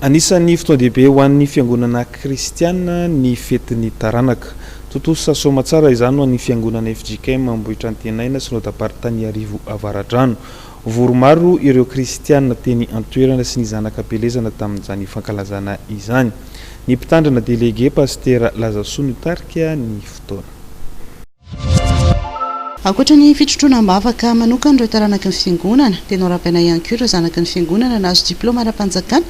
Anisan'ny fotoan-dehibe ho an'ny fiangonana kristiana ny fetin'ny taranaka. Tontosa soamatsara izany ho an'ny fiangonana fjkm Ambohitrantenaina Synodam-paritany Iarivo Avaradrano. Vory maro ireo kristiana teny an-toerana sy ny zanaka am-pielezana tamin'izany fankalazana izany. Ny mpitandrina delege Pasitera Lazasoa nitarika ny fotoana. Ankoatra ny fitrotroana am-bavaka manokana ireo taranaky ny Fiangonana, dia norabaina ihany koa ireo zanaky ny Fiangonana nahazo diplaoma ara-panjakana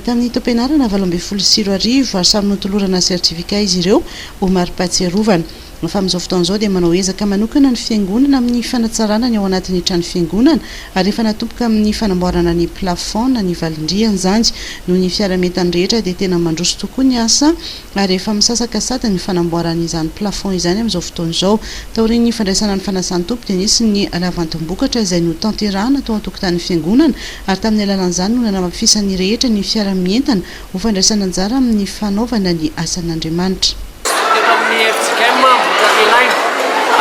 tamin'ny taom-pianarana 2018 ary samy notolorana certificat izy ireo ho mari-pahatsiarovana. Fa amin'izao fotoana izao dia manao ezaka manokana ny Fiangonana amin'ny fanatsarana ny ao anatin'ny trano Fiangonana ary efa natomboka amin'ny fanamboarana ny plafond na ny valindrihana izany. Noho ny fiara-mientan'ny rehetra dia tena mandroso tokoa ny asa ary efa misasaka sady ny fanamboarana izany plafond izany amin'izao fotoana izao. Taorian'ny fandraisana ny fanasan'ny Tompo dia nisy ny lavantim-bokatra izay notanterahana tao an-tokotanin'ny fiangonana ary tamin'ny alalan'izany no nanamafisan'ny rehetra ny fiara-mientana ho fandraisana anjara amin'ny fanaovana ny asan'Andriamanitra. Teto amin'ny fjkm Ambohitratelhaina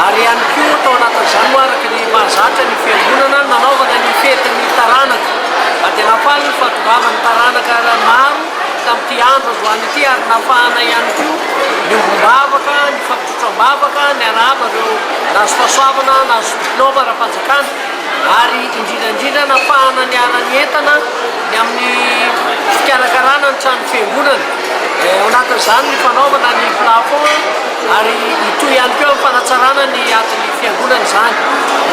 ary ihany koa tao anatin'izany moa araka ny mahazatra ny fiangonana nanaovana ny fetin'ny taranaka ary dia nahafaly ny fahatongavan'ny taranaka maro tamin'ity andro androany ity ary nahafahana ihany koa niombom-bavaka, nifampitsotro am-bavaka, niarahaba ireo nahazo fahasoavana, nahazo diplaoma ara-panjakana ary indrindra indrindra nahafahana niara-nientana ny amin'ny fikarakarana ny trano fiangonana. Ao anatin'izany ny fanaovana ny plafond ary hitohy ihany koa amin'ny fanatsarana ny atin'ny fiangonana izany.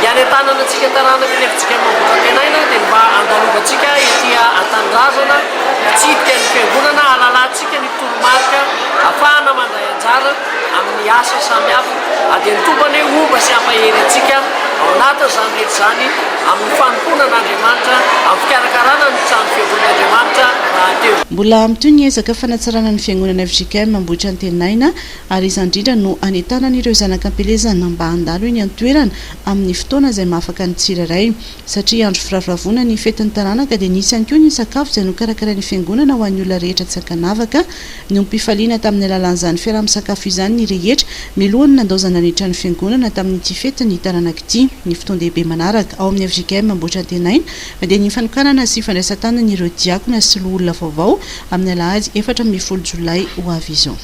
Ny hanentanana antsika taranaky ny fjkm Ambohidrapenaina dia ny mba handalovantsika ety an-tanindrazana Mitsidika ny fiangonana hahalalantsika ny toromarika ahafahana mandray anjara amin'ny asa samihafa ary dia ny Tompo anie homba sy hampahery antsika ao anatin'izany rehetra izany amin'ny fanompoana an'Andriamanitra, amin'ny fikarakarana ny trano fiangonan'Andriamanitra rahateo. Mbola mitohy ny ezaka fanatsarana ny fiangonana fjkm Ambohitrantenaina ary izany indrindra no hanentanana ireo zanak'ampielezana mba handalo eny an-toerana amin'ny fotoana izay mahafaka ny tsirairay. Satria andro firavoravoana ny fetin'ny taranaka dia nisy ihany koa ny sakafo izay nokarakarain'ny fiangonana ho an'ny olona rehetra tsy ankanavaka. Niombom-pifaliana tamin'ny alalan'izany fiaraha-misakafo izany ny rehetra mialohan'ny nandaozana ny trano fiangonana tamin'ity fetin'ny taranaka ity. Ny fotoan-dehibe manaraka ao amin'ny fjkm Ambohitrantenaina dia ny fanokanana sy fandraisan-tanana ireo diakona sy loholona vaovao amin'ny alahady 14 jolay ho avy izao.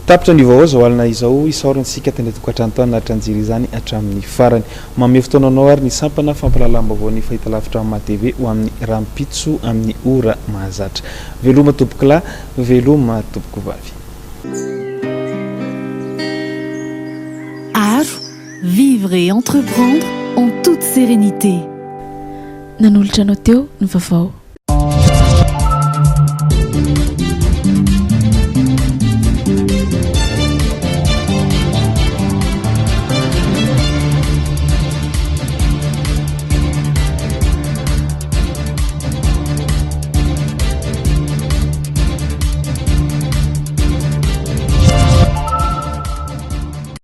Tapitra ny vaovao izao alina izao, isaorana isika tany an-tokantrano tany nahatranjiry izany hatramin'ny farany. Manome fotoana anao ary ny sampana fampahalalam-baovaon'ny fahitalavitra MATV ho amin'ny rahampitso amin'ny ora mahazatra. Veloma tompokolahy, veloma tompokovavy. Aro, vivre et entreprendre en toute sérénité. Nanolotra anao teo ny vaovao.